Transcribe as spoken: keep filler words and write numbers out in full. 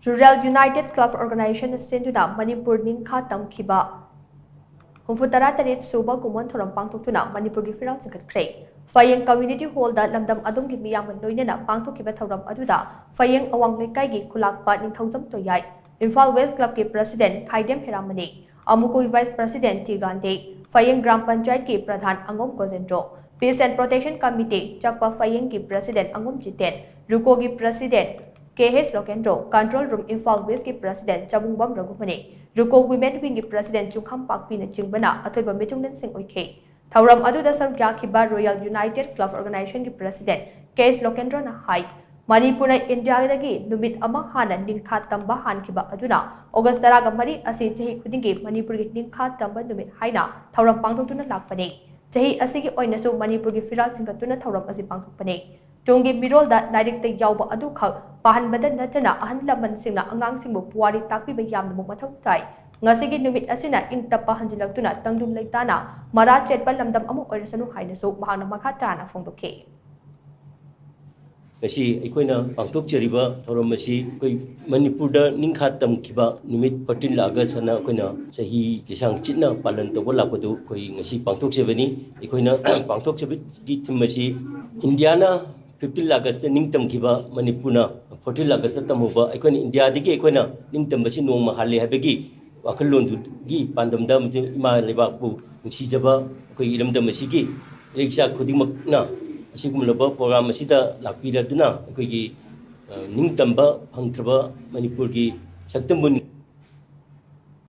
Rural United Club Organization ꯁꯤꯟꯗꯨꯅ ꯃꯅꯤꯄꯨꯔ ꯅꯤꯡꯈꯥ ꯇꯝꯈꯤꯕ ꯍꯨꯝꯐꯨ ꯇꯔꯥ ꯇꯔꯦꯠ ꯁꯨꯕ ꯀꯨꯝꯑꯣꯟ ꯊꯧꯔꯝ ꯄꯥꯡꯊꯣꯛꯇꯨꯅ ꯃꯅꯤꯄꯨꯔꯒꯤ ꯐꯤꯔꯥꯜ ꯆꯤꯡꯈꯠꯈ꯭ꯔꯦ꯫ ꯐꯌꯦꯡ Community Hall ꯗ ꯂꯝꯗꯝ ꯑꯗꯨꯝꯒꯤ ꯃꯤꯌꯥꯝꯒ ꯂꯣꯏꯅꯅ ꯄꯥꯡꯊꯣꯛꯈꯤꯕ ꯊꯧꯔꯝ ꯑꯗꯨꯗ ꯐꯌꯦꯡ ꯑꯋꯥꯡ ꯂꯩꯀꯥꯏꯒꯤ ꯈꯨꯂꯥꯛꯄ ꯅꯤꯡꯊꯧꯖꯝ ꯇꯣꯌꯥꯏ, ꯏꯝꯐꯥꯜ West Club ꯀꯤ President ꯈꯥꯏꯗꯦꯝ ꯍꯦꯔꯥꯃꯅꯤ, ꯑꯃꯨꯀꯨꯒꯤ Vice President T Gandhi, Phayeng gram ꯄꯟꯆꯥꯌꯠꯀꯤ pradhan ꯑꯉꯣꯝ ꯒꯣꯖꯦꯟꯗ꯭ꯔꯣ, Peace and Protection Committee ꯆꯛꯄ ꯐꯌꯦꯡꯒꯤ President ꯑꯉꯣꯝ Jiten, ꯔꯨꯀꯣꯒꯤ President K S Lokendro, Control Room Imphal West ꯀꯤ President ꯆꯕꯨꯡꯕꯝ ꯔꯘꯨꯃꯅꯤ, ꯔꯨꯀꯣ Women Wing ꯒꯤ President ꯆꯨꯡꯈꯥꯝ ꯄꯥꯛꯄꯤꯅꯆꯤꯡꯕꯅ ꯑꯊꯣꯏꯕ ꯃꯤꯊꯨꯡꯂꯦꯟꯁꯤꯡ ꯑꯣꯏꯈꯤ꯫ ꯊꯧꯔꯝ ꯑꯗꯨꯗ ꯁꯔꯨꯛ ꯌꯥꯈꯤꯕ Rural United Club Organization ꯒꯤ President ꯀꯦ ꯑꯦꯁ ꯂꯣꯀꯦꯟꯗ꯭ꯔꯣꯅ ꯍꯥꯏ, ꯃꯅꯤꯄꯨꯔꯅ ꯏꯟꯗꯤꯌꯥꯗꯒꯤ ꯅꯨꯃꯤꯠ ꯑꯃ ꯍꯥꯟꯅ ꯅꯤꯡꯈꯥ ꯇꯝꯕ ꯍꯥꯟꯈꯤꯕ ꯑꯗꯨꯅ ꯑꯣꯒꯁ ꯇꯔꯥꯒ ꯃꯔꯤ ꯑꯁꯤ ꯆꯍꯤ ꯈꯨꯗꯤꯡꯒꯤ ꯃꯅꯤꯄꯨꯔꯒꯤ ꯅꯤꯡꯈꯥ ꯇꯝꯕ ꯅꯨꯃꯤꯠ ꯍꯥꯏꯅ ꯊꯧꯔꯝ ꯄꯥꯡꯊꯣꯛꯇꯨꯅ ꯂꯥꯛꯄꯅꯤ꯫ ꯆꯍꯤ ꯑꯁꯤꯒꯤ ꯑꯣꯏꯅꯁꯨ ꯃꯅꯤꯄꯨꯔꯒꯤ ꯐꯤꯔꯥꯜ ꯆꯤꯡꯈꯠꯇꯨꯅ ꯊꯧꯔꯝ ꯑꯁꯤ ꯄꯥꯡꯊꯣꯛꯄꯅꯤ꯫ ꯇꯨꯡꯒꯤ ꯃꯤꯔꯣꯜꯗ ꯂꯥꯏꯔꯤꯛꯇ ꯌꯥꯎꯕ ꯑꯗꯨꯈꯛ ꯄꯥꯍꯟꯕꯗ ꯅꯠꯇꯅ ꯑꯍꯜ ꯂꯃꯟꯁꯤꯡꯅ ꯑꯉꯥꯡꯁꯤꯡꯕꯨ ꯄꯨꯋꯥꯔꯤ ꯇꯥꯛꯄꯤꯕ ꯌꯥꯝꯅꯃꯛ ꯃꯊꯧ ꯇꯥꯏ꯫ ꯉꯁꯤꯒꯤ ꯅꯨꯃꯤꯠ ꯑꯁꯤꯅ ꯏꯪ ꯇꯞꯄ ꯍꯟꯖꯤꯜꯂꯛꯇꯨꯅ ꯇꯪꯗꯨ ꯂꯩꯇꯥꯅ ꯃꯔꯥ ꯆꯦꯠꯄ ꯂꯝꯗꯝ ꯑꯃ ꯑꯣꯏꯔꯁꯅꯨ ꯍꯥꯏꯅꯁꯨ ꯃꯍꯥꯛꯅ ꯃꯈꯥ ꯇꯥꯅ ꯐꯣꯡꯗꯣꯛꯈꯤ꯫ ꯉꯁꯤ ꯑꯩꯈꯣꯏꯅ ꯄꯥꯡꯊꯣꯛꯆꯔꯤꯕ ꯊꯧꯔꯝ ꯑꯁꯤ ꯑꯩꯈꯣꯏ ꯃꯅꯤꯄꯨꯔꯗ ꯅꯤꯡꯈꯥ ꯇꯝꯈꯤꯕ ꯅꯨꯃꯤꯠ fourteen August ꯑꯅ ꯑꯩꯈꯣꯏꯅ ꯆꯍꯤ ꯂꯤꯁꯥꯡ ꯆꯤꯠꯅ ꯄꯥꯂꯟ ꯇꯧꯕ ꯂꯥꯛꯄꯗꯨ ꯑꯩꯈꯣꯏ ꯉꯁꯤ ꯄꯥꯡꯊꯣꯛꯆꯕꯅꯤ꯫ ꯑꯩꯈꯣꯏꯅ ꯄꯥꯡꯊꯣꯛꯆꯕꯒꯤ theme ꯑꯁꯤ ꯏꯟꯗꯤꯌꯥꯅ fifteen August ꯅꯤꯡꯇꯝꯈꯤꯕ, ꯃꯅꯤꯄꯨꯔꯅ fourteen August ꯇꯝꯍꯧꯕ, ꯑꯩꯈꯣꯏꯅ ꯏꯟꯗꯤꯌꯥꯗꯒꯤ ꯑꯩꯈꯣꯏꯅ ꯅꯤꯡꯇꯝꯕꯁꯤ ꯅꯣꯡꯃ ꯍꯥꯜꯂꯦ ꯍꯥꯏꯕꯒꯤ ꯋꯥꯈꯜꯂꯣꯟꯗꯨꯒꯤ ꯄꯥꯟꯗꯝꯗ ꯑꯃꯗꯤ ꯏꯃꯥ ꯂꯩꯕꯥꯛꯄꯨ ꯅꯨꯡꯁꯤꯖꯕ ꯑꯩꯈꯣꯏꯒꯤ ꯏꯔꯝꯗꯝ ꯑꯁꯤꯒꯤ ꯏꯔꯩꯆꯥ ꯈꯨꯗꯤꯡꯃꯛꯅ ꯑꯁꯤꯒꯨꯝꯂꯕ program ꯑꯁꯤꯗ ꯂꯥꯛꯄꯤꯔꯗꯨꯅ ꯑꯩꯈꯣꯏꯒꯤ, ꯑ, ꯅꯤꯡꯇꯝꯕ ꯐꯪꯈ꯭ꯔꯕ ꯃꯅꯤꯄꯨꯔꯒꯤ ꯁꯛꯇꯝꯕꯨ